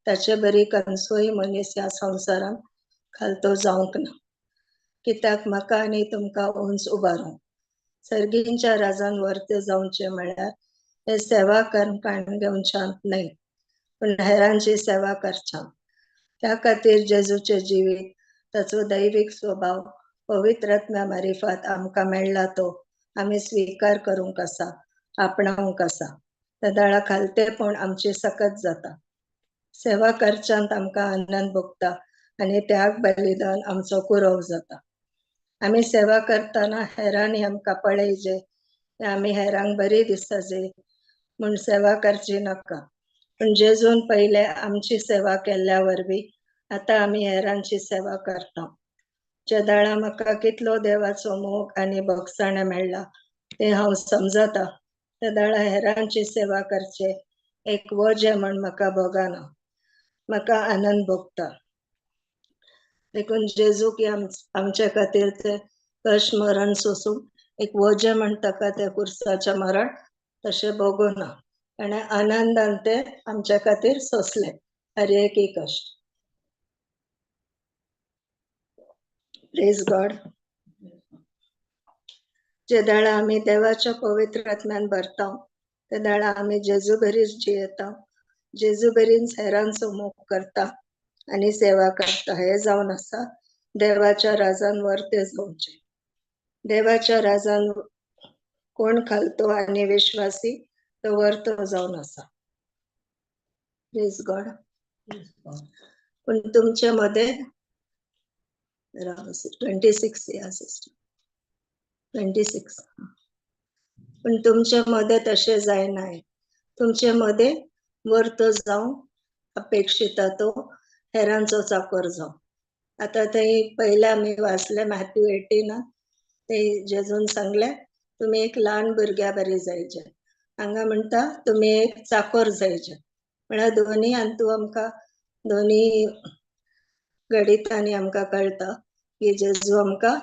ताचे बरी खंयचोय मनीस ह्या संवसारांत खालतो जावंक ना. कित्याक म्हाका आनी तुमकां उंच उबारूंक सर्गींच्या राजान वर्ते जावचें म्हळ्यार हे सेवा कर्मकांड घेवच्यान न्हय, पूण हेरांची सेवा करच्या. त्या खातीर जेजूचें जिवीत, ताचो दैवीक स्वभाव पवित्र आत्म्या मारिफात आमकां मेळ्ळा तो आमी स्विकार करूंक आसा, आपणावंक आसा. तेदाळा खालतेपण आमची सकत जाता. सेवा करच्यांत आमकां आनंद भोगता आनी त्याग बलिदान आमचो कुरव जाता. आमी सेवा करतना हेरांनी आमकां पळयजे, आमी हेरांक बरी दिसचे म्हूण सेवा करची नाका, पूण जेजून पयले आमची सेवा केल्ल्या वरवीं आतां आमी हेरांची सेवा करता. जेदाळा म्हाका कितलो देवाचो मोग आनी भोगसाणें मेळ्ळा तें हांव समजता, तेदाळा हेरांची सेवा करचे एक वजें म्हण म्हाका भोगना, म्हाका आनंद भोगता. देखून जेजू की आमचे खातीर ते कश्ट मरण सोसून एक वजें म्हण ताका ते कुर्साचें मरण तशें भोगना, ताणें आनंदान ते आमच्या खातीर सोंसलें हर एक कश्ट. Praise God. जेदाळा आमी देवाच्या पवित्र आत्म्यान भरता तेदाळा आमी जेजू बरीच जियेता, जेजू बरीच हेरांचो मोग करता आनी सेवा करता. हे जावन आसा देवाच्या राजान वर्ते जावचें. देवाच्या राजान कोण खालतो आनी विश्वासी तो वर्तो जावन आसा. Praise God. पूण तुमचे मदें 26 या सिस्टर 26. पूण तुमचे मदें तशें जायना. तुमचे मदें वर्तो जावं अपेक्षिता तो हेरांचो चाकर जावं. आतां थंय पयलें आमी वाचलें मॅथ्यू 18 ते जेजून सांगलें तुमी एक ल्हान भुरग्या बरी जायचे, हांगा म्हणटा तुमी एक चाकर जायचे. म्हळ्यार दोनी हातूंत आमकां दोनी गणितांनी आमकां कळटा की जेजू आमकां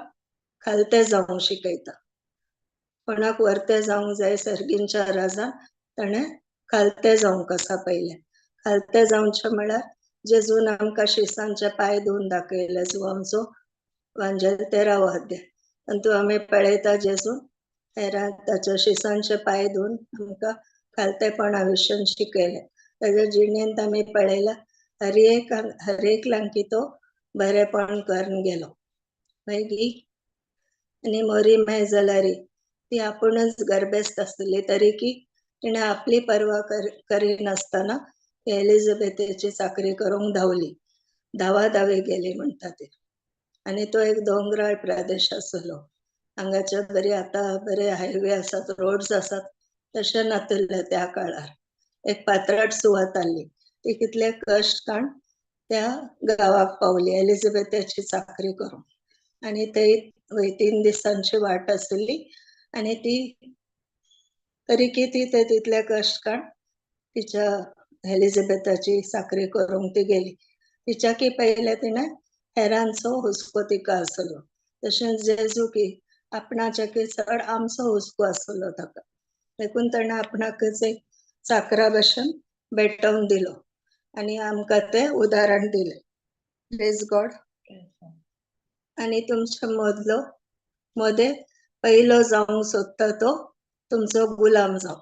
खालते जावंक शिकयता. कोणाक वर्ते जावंक जाय सर्गींच्या राजान ताणें खालते जावंक आसा. पयलें खालते जावचें म्हळ्यार जेजून आमकां शिसांचे पांय धुवन दाखयले, जुवांचो वांजेल 13वो अध्याय. तातूंत आमी पळयता जेजून हेरां ताच्या शिसांचे पांय धुवन आमकां खालतेपणा विशयन शिकयलें. ताच्या जिणेंत आमी पळयलां हर एक लांकी तो बरेपण करून गेलो. मागीर आनी मोरी माय जाल्यार ती आपूणच गर्भेस्त आसली तरी की तिणें आपली पर्वा करिनासतना एलिझाबेथेची चाकरी करूंक धांवली, धांवा धावी गेली म्हणटा ती. आनी तो एक दोंगराळ प्रदेश आसलो. हांगाचे बरे आतां बरे हायवे आसात, रोड्स आसात, तशें नातिल्लें त्या काळार. एक पात्राट सुवात आहली, ती कितले कश्ट काडून त्या गांवाक पावली एलिझाबेथेची चाकरी करूंक. आनी थंय 3 दिसांची वाट आसली आनी ती तरी की ती ते तितले कश्ट काडून तिच्या एलिझाबेथाची चाकरी करूंक ती गेली. तिच्या की पयलें तिणें हेरांचो हुस्को तिका आसलो. तशेंच जेजू की आपणाच्या की चड आमचो हुस्को आसलो ताका, देखून ताणें आपणाकच एक चाकरा भशेन भेटोवन दिलो आनी आमकां तें उदाहरण दिलें. Praise God. आनी तुमच्या मदलो मदें पयलो जावंक सोदता तो तुमचो गुलाम जावं.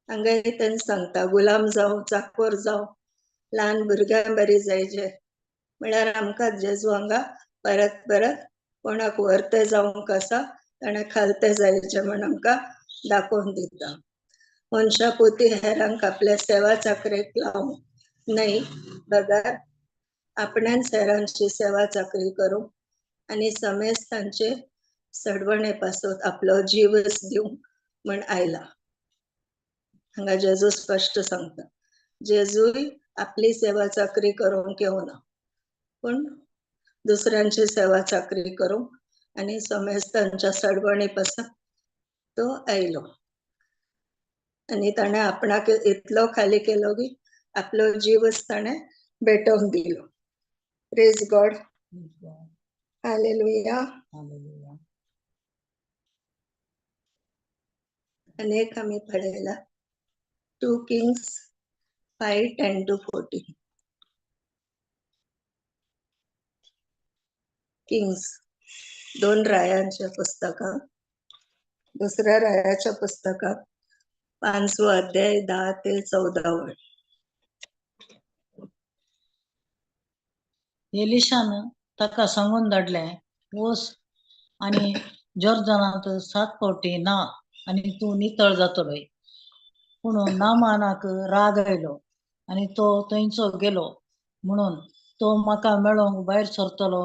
हांगाय तेंच सांगता, गुलाम जावं, चाकोर जावं, ल्हान भुरग्यां बरी जायचे. म्हळ्यार आमकां जेजू हांगा परत परत कोणाक व्हरते जावंक आसा ताणें खालते जायचे म्हण आमकां दाखोवन दिता. मनशां पुती हेरांक आपल्या सेवा चाकरेक लावंक न्हय, बगर आपणान हेरांची सेवा चाकरी करूंक आनी समेस्तांचे सडवणे पासत आपलो जीवच दिवंक म्हण आयला. हांगा जेजू स्पश्ट सांगता, जेजूय आपली सेवा चाकरी करूंक येवना, पूण दुसऱ्यांची सेवा चाकरी करूंक आनी समेस्तांच्या सडवणे पासत तो आयलो. आनी ताणें आपणाक इतलो खाली केलो की आपलो जीवच ताणें भेटोवन दिलो. Praise God. Hallelujah. Hallelujah. अनेक आमी पळयला 2 Kings 5:10-14. Kings 2 रायांच्या पुस्तकात, दुसऱ्या रायाच्या पुस्तकात 5वो अध्याय 10 ते 14 वळ. एलिशान ताका सांगून धाडलें, वच आनी जॉर्दनांत 7 फावटी ना आनी तूं नितळ जातलोय. पूण नामानाक राग आयलो आनी तो थंयचो गेलो, म्हणून तो म्हाका मेळोंक भायर सरतलो,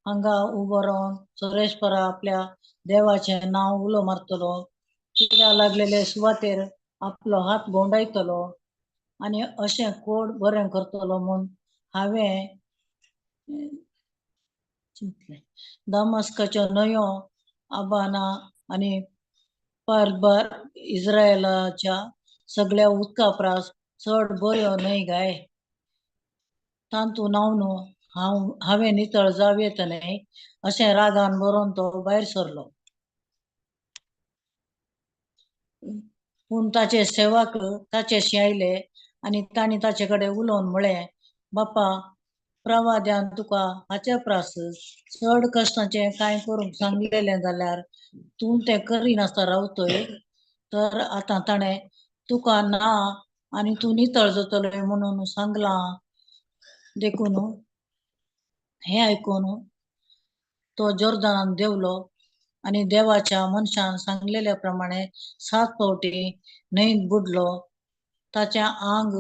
हांगा उबो रावन सोरेस्परा आपल्या देवाचें नांव उलो मारतलो, पिडा लागलेले सुवातेर आपलो हात भोंवडायतलो आनी अशें कोड बरें करतलो म्हूण हांवें चिंतलें. दमास्काच्यो न्हंयो आबाना आनी पारबार इस्रायलाच्या सगळ्या उदका प्रास चड बऱ्यो न्हय गाय, तांतू न्हांवन हांवें नितळ जावं येत न्हय, अशें रागान बरोवन तो भायर सरलो. पूण ताचे सेवक ताचेशी आयले आनी तांणी ताचे कडेन उलोवन म्हळें, बापा, प्रवाद्यान तुका हाचे प्रास चड कश्टाचें कांय करूंक सांगलेलें जाल्यार तूं तें करिनासतना रावतय, तर आतां ताणें तुका ना आनी तूं नितळ जातलोय म्हणून सांगलां. देखून हें आयकून तो जॉर्दनान देंवलो आनी देवाच्या मनशान सांगलेल्या प्रमाणे 7 फावटी न्हंयत बुडलो. ताचें आंग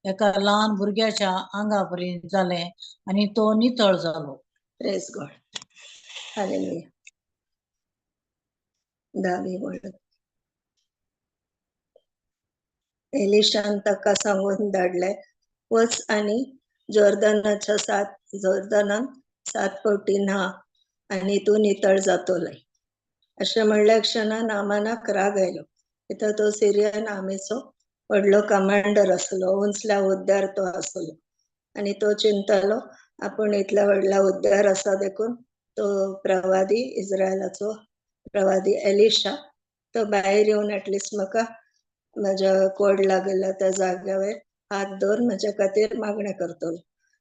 एका ल्हान भुरग्याच्या आंगा परी जालें आनी तो नितळ जालो. Praise God, hallelujah. 10वी वळ. एलिशान ताका सांगून धाडले, वच आनी जॉर्दनाच्या जॉर्दनान 7 फावटी न्हा आनी तूं नितळ जातलोय. अशें म्हणल्या क्षणा नामानाक राग आयलो. कित्याक तो सिरियन आर्मीचो व्हडलो कमांडर आसलो, उंचल्या हुद्द्यार तो आसलो आनी तो चिंतालो आपूण इतल्या व्हडल्या हुद्द्यार आसा देखून तो प्रवादी, इस्रायलाचो प्रवादी एलिशा, तो भायर येवन एटलिस्ट म्हाका म्हज्या कोड लागिल्ल्या त्या जाग्यावयर हात दवर म्हज्या खातीर मागणें करतलो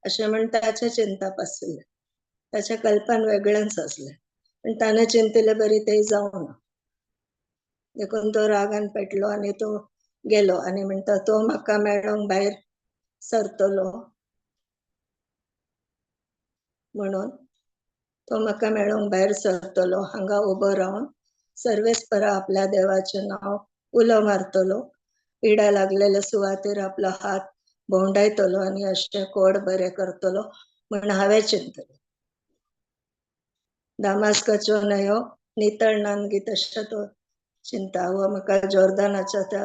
अशें म्हण ताचें चिंतप आसलें. ताचें कल्पन वेगळेंच आसलें, पण ताणें चिंतिल्ले बरी तें जावना. देखून तो रागान पेटलो आनी तो गेलो आनी म्हणटा तो म्हाका मेळोंक भायर सरतलो म्हणून तो म्हाका मेळोंक भायर सरतलो, हांगा उबो रावन सर्वेस्परा आपल्या देवाचें नांव उलो मारतलो, पिडा लागलेल्या सुवातेर आपलो हात भोंवडायतलो आनी अशें कोड बरें करतलो म्हण हांवें चिंतलें. दामास्काच्यो न्हंयो नितळ नानगी तशें तो चिंता व म्हाका जॉर्दनाच्या त्या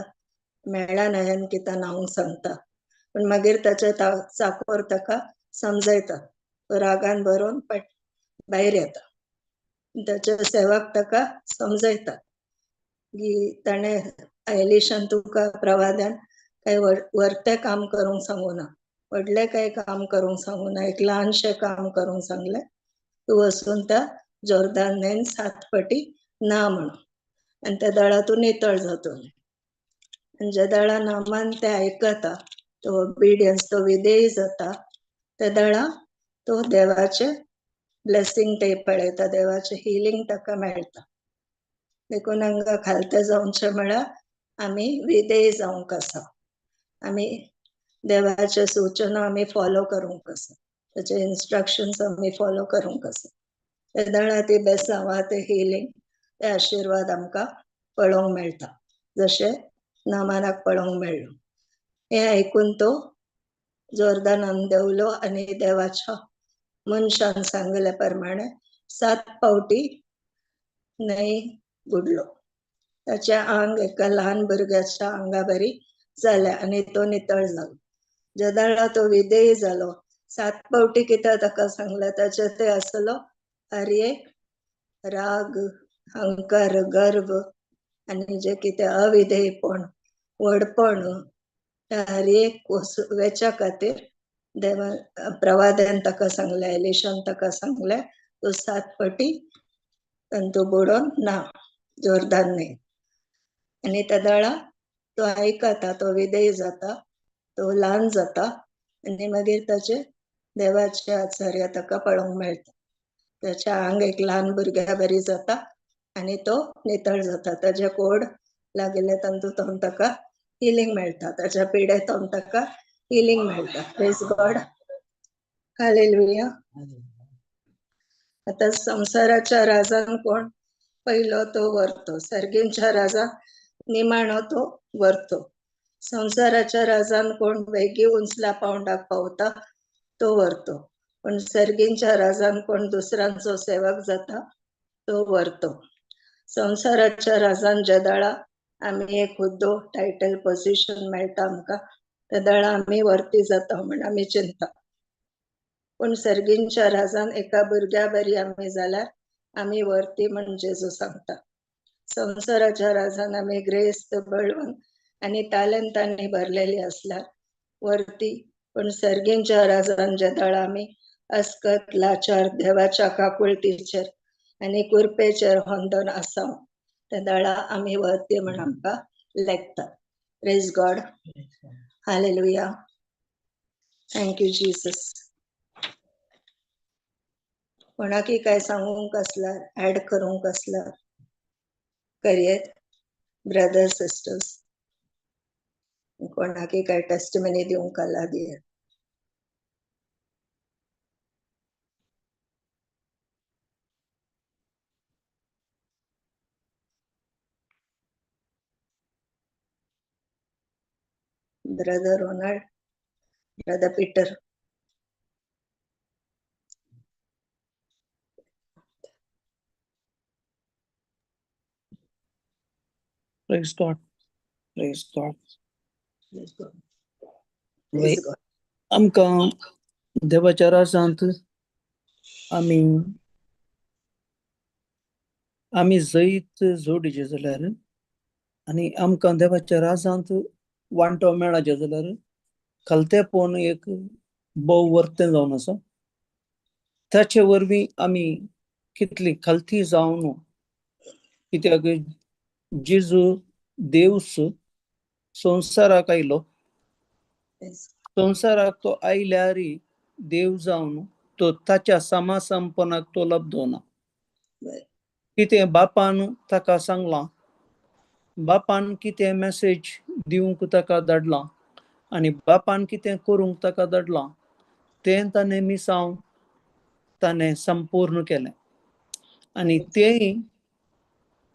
मेळ्ळा न्हंयान कितें न्हावंक सांगता, पूण मागीर ताचे चाकोर ताका समजयता, तो रागान भरून भायर येता. ताचे सेवक ताका समजयता की ताणें एलिशान तुका प्रवाद्यान कांय वरतें काम करूंक सांगूना, व्हडलें कांय काम करूंक सांगूना, एक ल्हानशें काम करूंक सांगलें, तूं वचून त्या जॉर्दन न्हंयेन 7 फावटी ना म्हणून आनी त्या दळा तूं नितळ जातलें. आनी ज्या दळा नामान तें आयकता, तो ओबिडियन्स, तो विधेयी जाता, त्या दळा तो देवाचें ब्लेसींग ते पळयता, देवाचें हिलींग ताका मेळटा. देखून हांगा खालतें जावचें म्हळ्यार आमी विधेयी जावंक आसा, आमी देवाचे सुचना आमी फॉलो करूंक आसा, ताचे इन्स्ट्रक्शन्स आमी फॉलो करूंक आसा. ते दळा ती बेसांवां, ते हिलींग, ते आशिर्वाद आमकां पळोवंक मेळटा, जशें नामानाक पळोवंक मेळ्ळो. हें आयकून तो जॉर्दनान देंवलो आनी देवाच्या मनशान सांगले प्रमाणे 7 फावटी न्हंय बुडलो. ताचें आंग एका ल्हान भुरग्याच्या आंगा बरी जालें आनी तो नितळ जालो. ज्या वेळार तो विधेयी जालो, 7 फावटी कित्याक ताका सांगलें, ताचें ते आसलो हर एक राग, अहंकार, गर्व आनी जे कितें अविधेयपण, व्हडपण, त्या हर एक वेच्या खातीर देवा प्रवाद्यान ताका सांगलें, एलिशान ताका सांगलें, तूं 7 फावटी तांतू बुडोवन ना जॉर्दन न्हय. आनी तेदळा तो आयकता, तो विधेय जाता, तो ल्हान जाता आनी मागीर ताचे देवाचे आचार्य ताका पळोवंक मेळटा. ताच्या आंग एक ल्हान भुरग्या बरी जाता आनी तो नितळ जाता. ताचे कोड लागिल्ले तातूंत ताका हिलींग मेळटा, ताच्या पिडेतून ताका हिलींग मेळटा. Praise God, hallelujah. आता संसाराच्या राजान कोण पहिलो तो वरतो, सर्गींच्या राजा निमाणो तो वरतो. संसाराच्या राजान कोण वेगी उंचल्या पावंडाक पावता तो वरतो, पण सर्गींच्या राजान कोण दुसऱ्यांचो सेवक जाता तो वरतो. संसाराच्या राजान जेदाळा आमी एक हुद्दो टायटल पोझिशन मेळटा आमकां, तेदळा आमी वरती जाता म्हण आमी चिंता. पूण सर्गींच्या राजान एका भुरग्या बरी आमी जाल्यार आमी वरती म्हण जेजू सांगता. संसाराच्या राजान आमी ग्रेस्त बळवंत आनी तालंतांनी भरलेली आसल्यार वरती, पण सर्गींच्या राजान जेदळा आमी अस्कत लाचार देवाच्या काकुळतीचेर आनी कुरपेचेर होंदोन आसाव तेदळा आमी वरती म्हण आमकां लेखता. Praise God, hallelujah, thank you Jesus. कोणाकी काय सांगूंक आसल्यार, ऍड करूंक आसल्यार करयेत ब्रदर सिस्टर्स. कोणाकी काय टेस्टिमनी दिवंक आसल्यार दियेत. Brother Ronald, brother Peter. Praise God. Praise God. Praise God. वय Praise God. आमकां देवाच्या राजांत आमी आमी जैत जोडीचे जाल्यार आनी आमकां देवाच्या राजांत वांटो मेळाचे जाल्यार खालतेपण एक भोव वर्तें जावन आसा. ताचे वरवीं आमी कितली खालती जावन, कित्याक जेजू देवस संवसाराक आयलो. संवसाराक तो आयल्यार देव जावन तो ताच्या समासंपनाक तो लब्धो ना. कितें बापान ताका सांगलां, बापान कितें मॅसेज दिवंक ताका धाडलां आनी बापान कितें करूंक ताका धाडलां तें ताणें मिसांव ताणें संपूर्ण केलें आनी तेंय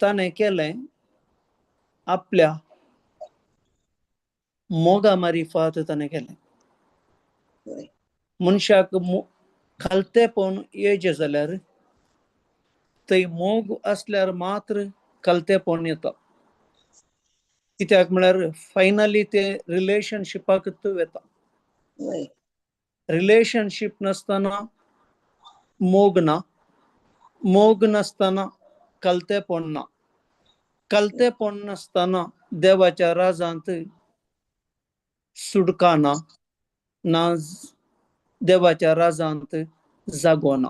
ताणें केलें आपल्या मोगा मारिफात ताणें केलें. मनशाक खालतेपण येयचें जाल्यार थंय मोग आसल्यार मात्र खालतेपण येता. कित्याक म्हळ्यार फायनली ते रिलेशनशिपाकच वता. रिलेशनशीप नासतना मोग ना, मोग नासतना खालतेपण ना, खालतेपण नासतना देवाच्या राजांत सुटका ना, ना देवाच्या राजांत जागो ना.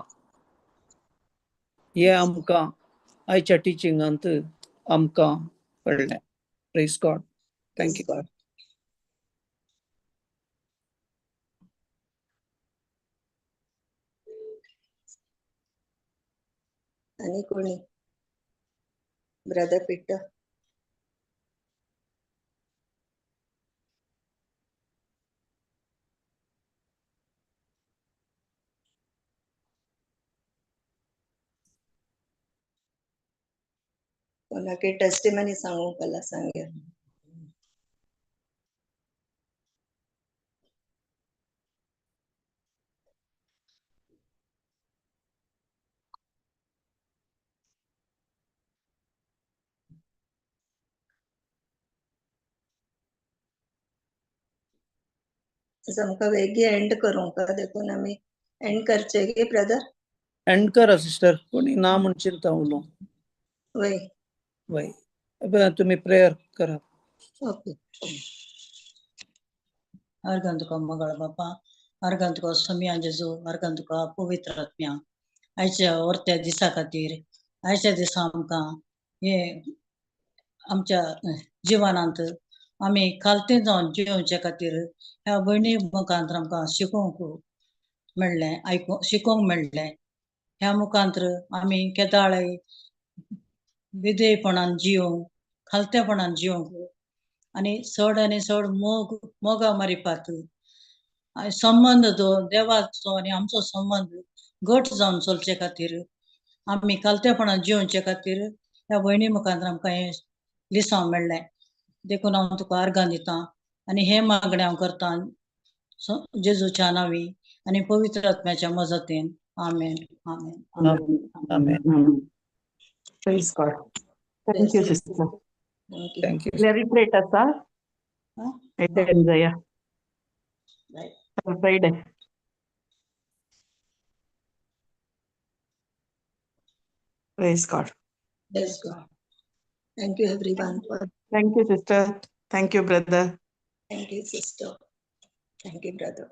हें आमकां आयच्या टिचिंगांत आमकां कळ्ळें. Praise God, thank you. God. आनी कोणी? Brother Peter. कोणाकी टेस्टिमनी सांगूंक आसल्यार सांगया. आमकां वेगीं एंड करूंक देखून आमी एंड करचे की ब्रदर? एंड करा सिस्टर, कोणी ना म्हण चिंता उलोवं. वय. वय, तुमी प्रेयर करा. ओके. अर्गां तुका मगळ बापा, अर्गां तुका सोमया जेजू, अर्गां तुका पवित्र आत्म्या. आयच्या वर्त्या दिसा खातीर, आयच्या दिसा आमकां हे आमच्या जिवनांत आमी खालते जावन जियोवचे खातीर ह्या भयणी मुखांत आमकां शिकोवंक मेळ्ळें, आयकूंक शिकोवंक मेळ्ळें. ह्या मुखांत्र आमी केदाळय विधेयपणान जियोवंक, खालतेपणान जियोवंक आनी चड आनी चड मोग मोगा मारिपात आनी संबंद देवाचो आनी आमचो संबंद घट जावन चलचे खातीर आमी खालतेपणान जियोवचे खातीर ह्या भयणी मुखांत आमकां हें लिसांव मेळ्ळें. देखून हांव तुका अर्गां दितां आनी हें मागणें हांव करतां जेजूच्या नांवी आनी पवित्र आत्म्याच्या मजतीन. आमेन, आमेन. आमेन. Praise God. Thank you, sister. Thank you. Thank you. Retreat आसा? हा? अटेंड जाया. Right. Friday. Praise God. Praise God. Thank you everyone for Thank you, sister. Thank you, brother. Thank you, sister. Thank you, brother.